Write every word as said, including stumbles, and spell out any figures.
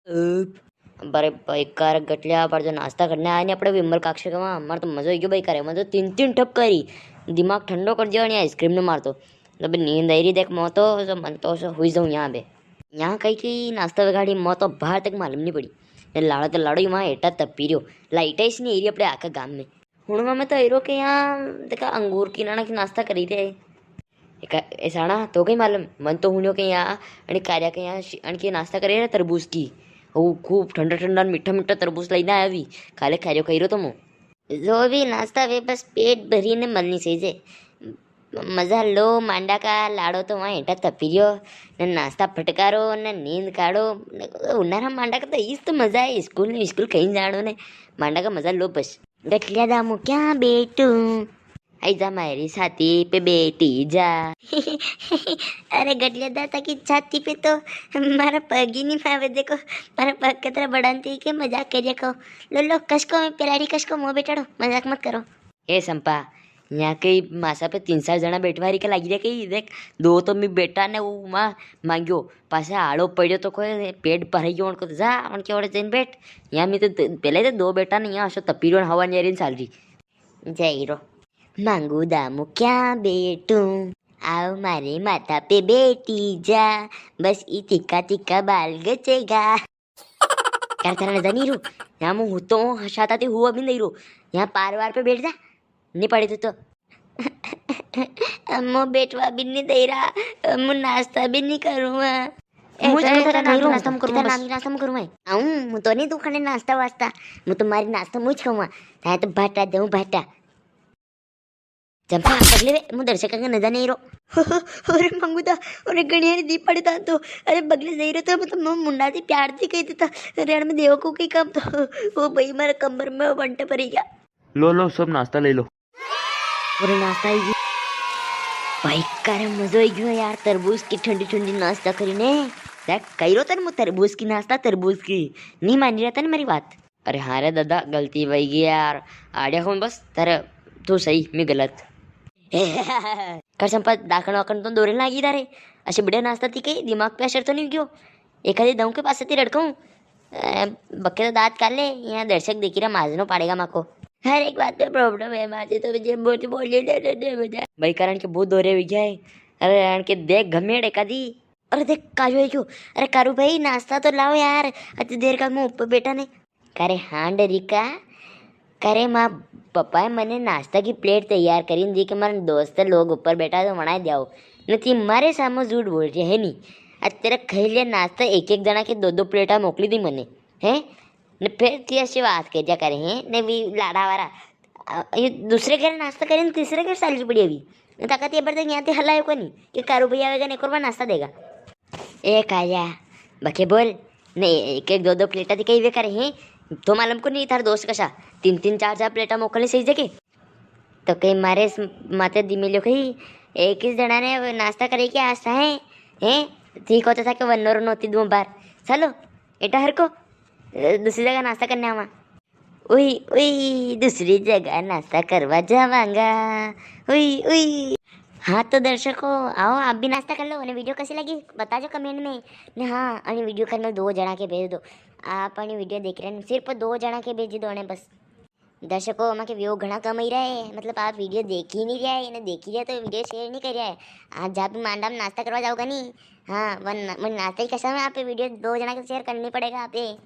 अरे भाई, कार गटलिया पर जो नाश्ता करने आया नी अपने विमल काका के वहाँ, मारे तो मजो ही गयो भाई। करे, मैं तो तीन तीन ठप करी, दिमाग ठंडो कर दियो नी आइसक्रीम ने मार तो। अबे नींद आई री देख, मैं तो, जो मन तो, जो हुई जाऊँ यहाँ पे। यहाँ कई की नाश्ता बिगाड़ी, मैं तो बाहर तक मालूम नी पड़ी। ये लाड़ो तो लाड़ो ही वहाँ हेटा तपी रियो, लाइट ही नी आई री अपने आखा गाम में। हुणवा में तो आई रो के यहाँ देखा, अंगूर की नाना की नाश्ता करी रे। एका-, ऐसा ना तो कई मालूम, मन तो हुणियो के यहाँ अणी कार्या के यहाँ शि-, अणकी नाश्ता करे रे तरबूज की। वो खूब ठंडा ठंडा मीठा मीठा तरबूज लईने आया भी, काले खारियो खाई रो तो मु। जो भी नाश्ता वे बस पेट भरी ने मलनी चाहिए। मजा लो मांडा का, लाड़ो तो वहाँ हेटा तपी रियो, ने नाश्ता फटकारो, ने नींद काढ़ो। ने उनारा मांडा का तो इस तो मजा है, स्कूल ने स्कूल कहीं जानो ने, मांडा का मजा लो बस। गटलिया दा मु क्या बेटू, आई जा मारी छाती पे बेटी जा। अरे गटलिया दा, थाकी छाती पे तो मारा पग ही नी मावे, देखो मारा पग कितरा बड़ा नी, के मजाक करिया को। लो लो कसको, मैं पेलाड़ी कसको, मो बेटाड़ो, मजाक मत करो। ए संपा, यहाँ कई मासा पे तीन चार जना बैठवा री के लागी रे कई, देख, दो तो मी बेटा ने वो माँ मांग्यो, पासे आड़ो पड़्यो तो कोई पेट भराई गयो उनको, तो जा उनके ओड़े जइन बैठ। यहाँ मी तो द-, पहले तो दो बेटा ने यहाँ असो तपी रो ने हवा नी री चाल री। जय रो। मांगू दामू क्या बेटू, आओ मारे माथा पे बेटी जा, बस ई तिक्का तिक्का बाल गचेगा। यार थारा नजर नी रू, यहाँ मु हूँ तो हसाता ते हुआ भी नी रू, यहाँ पार वार पे बैठ जा, नी पड़े तू तो। अम्मो बैठवा भी नी दे रहा, अम्मो नाश्ता भी नी करूँगा। ए, मुझे तो तो तेरा नाम नाश्ता करूँ, नाश्ता करूँ, नाश्ता करूँ मैं। आऊँ, मु तो नी तू खाने नाश्ता वास्ता, मु तो मारी नाश्ता मुझ खाऊंगा, ताए तो भाटा देऊँ भाटा। चंपा, बगले वे, मु दर्शक के नजर नी रो। अरे मंगूदा, अरे गणिया री दी पड़े था तो, अरे बगले जाई रो तो, मतलब, मु मुंडा थी प्यार थी कही देता, अरे यार, मैं देवा को कई काम तो, ओ भाई, मारे कमर में वंटे पड़ी गया। लो, लो, सब नाश्ता ले लो। अरे नाश्ता आई गई। भाई, करे मजो आई गयो यार, तरबूज की ठंडी ठंडी नाश्ता करी ने। देख, कही रो तने मु तरबूज की नाश्ता, तरबूज की। नी मानी रहा तने मारी बात। अरे हाँ रे दादा, गलती वही गई यार। आड़िया कौन बस, थारे तू सही, मैं गलत। कर संपत, दाखण वाखण तो दौरे लागी तारे। असे बढ़िया नाश्ता थी के दिमाग पे असर तो नी गयो? एक आधे दऊं के पासे थी रड़कऊं? ए, बक्के तो दांत काले, यहाँ दर्शक देखी रहा, माजनो पाड़ेगा माको। हर एक बात पे प्रॉब्लम है, माजे तो मुझे बोल, बोल, ले, ले, ले, ले, ले। भाई, कारण के बहुत दौरे हुई गया है। अरे, कारण के देख घमेड़ एकादी। अरे देख, कारू है क्यों? अरे कारू भाई, नाश्ता तो लाओ यार, अति देर का मुंह ऊपर बैठा ने। करे हाँ डरिका, करे माँ पापा है, मने नाश्ता की प्लेट तैयार करी दी कि मारे दोस्त लोग ऊपर बैठा तो वणा जाओ, न ती मारे सामो झूठ बोल रही है नी। अरे तेरा खाई लिया नाश्ता, एक एक जना के दो दो प्लेटा मोकली दी मने, हैं? ने फिर ती असी बात करिया करे हैं, ने भी लाड़ा वारा। अ, ये दूसरे घर नाश्ता करे ने तीसरे घर साली पड़ी अभी। ने ताकत ये बर्तन यहाँ ते हलायो कोनी कि कारू भैया आवेगा ने एक और बार नाश्ता देगा। ए काया, बके बोल। ने एक एक दो दो प्लेटा दिखाई वे करे हैं। तो मालूम को नहीं थार दोस्त कसा तीन तीन चार चार प्लेटा मोकलने सही जगह। तो कई मारे स-, माते दिमेलो कई एक ही जणा ने नाश्ता करे के आशा है, हैं? ठीक होता था कि वन्नोर नोती दूं बार। चलो, एटा हर को, अ, दूसरी जगह नाश्ता करने आवा। उई, उई, दूसरी जगह नाश्ता करवा जावांगा। उई, उई। हाँ तो दर्शकों, आओ आप भी नाश्ता कर लो। अने video कसी लगी बताजो comment में। ने हाँ, अने video कर में दो जणा के भेज दो। आप अने video देख रहे हैं, सिर्फ दो जणा के भेज दो अने बस। दर्शकों, अमा के view घणा कम ही रहा है, मतलब आप video देख ही नहीं रहा है, इन्हें देख ही रहा है तो video share नहीं कर रहा है। आज जब भी मांडा में नाश्ता करवा जाओगा नहीं, हाँ, वन, वन नाश्ता ही कसम है, आप video दो जणा के share करनी पड़ेगा आप ये।